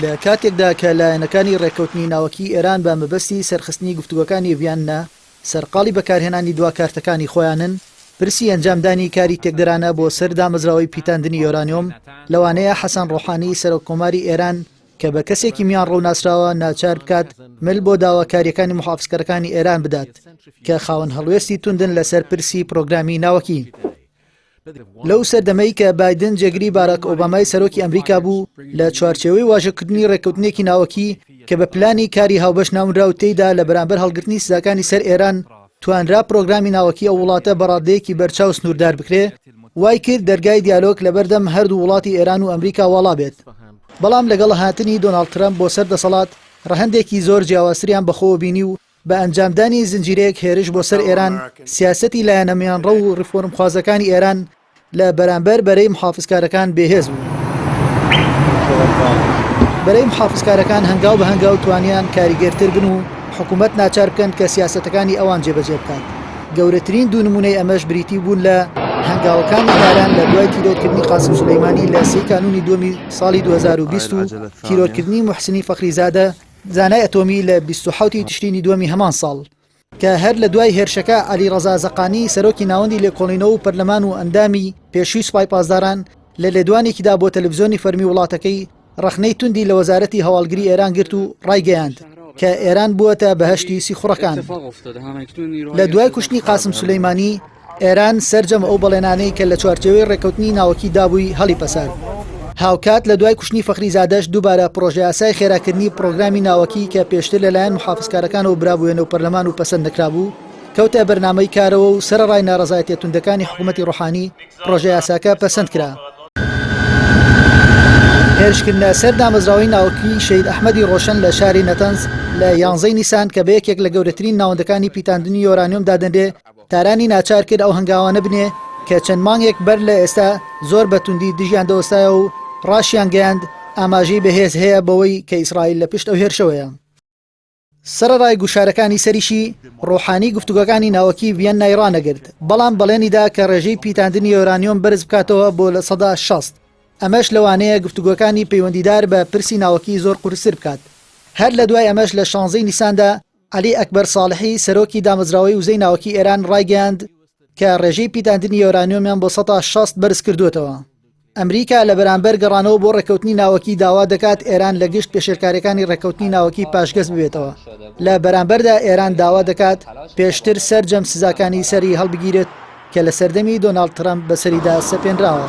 لە کاتێکدا کە لایەنەکانی ڕێککەوتنی ناوەکیی ئێران بە مەبەستی سەرخستنی گفتوگۆکانی ڤیەننا سەرقاڵی بەکارهێنانی دوا کارتەکانی خۆیانن، پرسی ئەنجامدانی کاری تێکدەرانە بۆ سەر دامەزراوەی پیتاندنی یۆرانیۆم لەوانەیە حەسەن ڕۆحانی سەرۆک کۆماری ئێران کە بە کەسێکی میانڕەو ناسراوە ناچار بکات مل بۆ داواکارییەکانی موحافزکەرەکانی ئێران بدات کە خاوەن هەڵوێستی توندن لەسەر پرسی پرۆگرامی ناوەکی. لەو سەردەمەی کە بایدن جێگری باراک ئۆبامای سەرۆکی ئەمریکا بوو لە چوارچێوەی واژەکردنی ڕێککەوتنێکی ناوەکی کە بە پلانی کاری هاوبەش ناونرا و تێیدا لە بەرامبەر هەڵگرتنی سزاکانی سەر ئێران توانرا پرۆگرامی ناوەکی ئەو وڵاتە بە ڕادەیەکی بەرچاو سنووردار بکرێ وای کرد دەرگای دیالۆگ لەبەردەم هەردوو وڵاتی ئێران و ئەمریکا واڵا بێت بەڵام لەگەڵ هاتنی دۆناڵد ترەمپ بۆ سەر دەسەڵات ڕەهەندێکی زۆر جیاوازتریان بەخۆوە بینی و بە ئەنجامدانی زنجیرەیەک هێرش بۆ سەر ئێران، سیاسەتی لایەنە میانڕەو و ڕیفۆرمخوازەکانی ئێران لە بەرامبەر بەرەی موحافزکارەکان بێهێز بوو. بەرەی موحافزکارەکان هەنگاو بە هەنگاو توانیان کاریگەرتر بن و حکوومەت ناچار بکەن کە سیاسەتەکانی ئەوان جێبەجێ بکات. گەورەترین دوو نموونەی ئەمەش بریتی بوون لە هەنگاوەکانی تاران لە دوای تیرۆرکردنی قاسم سولەیمانی لە سێی کانوونی دووەمی ساڵی 2020 و تیرۆرکردنی موحسنی فەخریزادە زانای ئەتۆمی لە 27 ی تشرینی دووەمی هەمان ساڵ، کە هەر لە دوای هێرشەکە عەلی ڕەزا زەقانی سەرۆکی ناوەندی لێکۆڵینەوە و پەرلەمان و ئەندامی پێشووی سوپای پاسداران لە لێدوانێکیدا بۆ تەلەفزیۆنی فەرمی وڵاتەکەی ڕەخنەی توندی لە وەزارەتی هەواڵگری ئێران گرت و ڕایگەیاند کە ئێران بووەتە بەهەشتی سیخوڕەکان. لە دوای کوشتنی قاسم سولەیمانی، ئێران سەرجەم ئەو بەڵێنانەی کە لە چوارچێوەی ڕێککەوتنی ناوەکی دابووی هەڵیپەسارد. هاوکات لە دوای کوشتنی فەخریزادەش دووبارە پڕۆژەیاسای خێراکردنی پڕۆگرامی ناوەکی کە پێشتر لەلایەن موحافزکارەکانەوە برابوویە نێو پەرلەمان و پەسەند نەکرابوو کەوتە بەرنامەی کارەوە و سەرەڕای ناڕەزایەتیە توندەکانی حکوومەتی ڕۆحانی پڕۆژەیاساکە پەسەند کرا. هێرشکردنە سەر دامەزراوەی ناوەکیی شەهید ئەحمەدی ڕۆشەن لە شاری نەتەنز لە یانزەی نیسان کە بە یەکێک لە گەورەترین ناوەندەکانی پیتاندنی یۆرانیۆم دادەنرێ تارانی ناچار کرد ئەو هەنگاوانە بنێ کە چەند مانگێک بەر لە ئێستا زۆر بە توندی دژیان دەوەستایەوە و ڕاشیانگەیاند ئاماژەی بەهێز هەیە بەوەی کە ئیسرائیل لە پشت ئەو هێرشەوەیە. سەرەڕای گوشارەکانی سەریشی، ڕۆحانی گفتوگۆکانی ناوەکی ڤیەننای ڕانەگرت، بەڵام بەڵێنیدا کە ڕێژەی پیتاندنی یۆرانیۆم بەرز بکاتەوە بۆ 60%، ئەمەش لەوانەیە گفتوگۆکانی پەیوەندیدار بە پرسی ناوەکی زۆر قورستر بکات. هەر لە دوای ئەمەش لە شانزەی نیساندا عەلی ئەکبەر ساڵحی سەرۆکی دامەزراوەی وزەی ناوەکی ئێران ڕایگەیاند کە ڕێژەی پیتاندنی یۆرانیۆمیان بۆ 60% بەرز کردووەتەوە. ئەمریکا لە بەرامبەر گەڕانەوە بۆ ڕێککەوتنی ناوەکی داوا دەکات ئێران لە گشت پێشێلکاریەکانی ڕێککەوتنی ناوەکی پاشگەز ببێتەوە. لە بەرامبەردا ئێران داوا دەکات پێشتر سەرجەم سزاکانی سەری هەڵبگیرێت کە لە سەردەمی دۆناڵد ترەمپ بەسەریدا سەپێنراوە.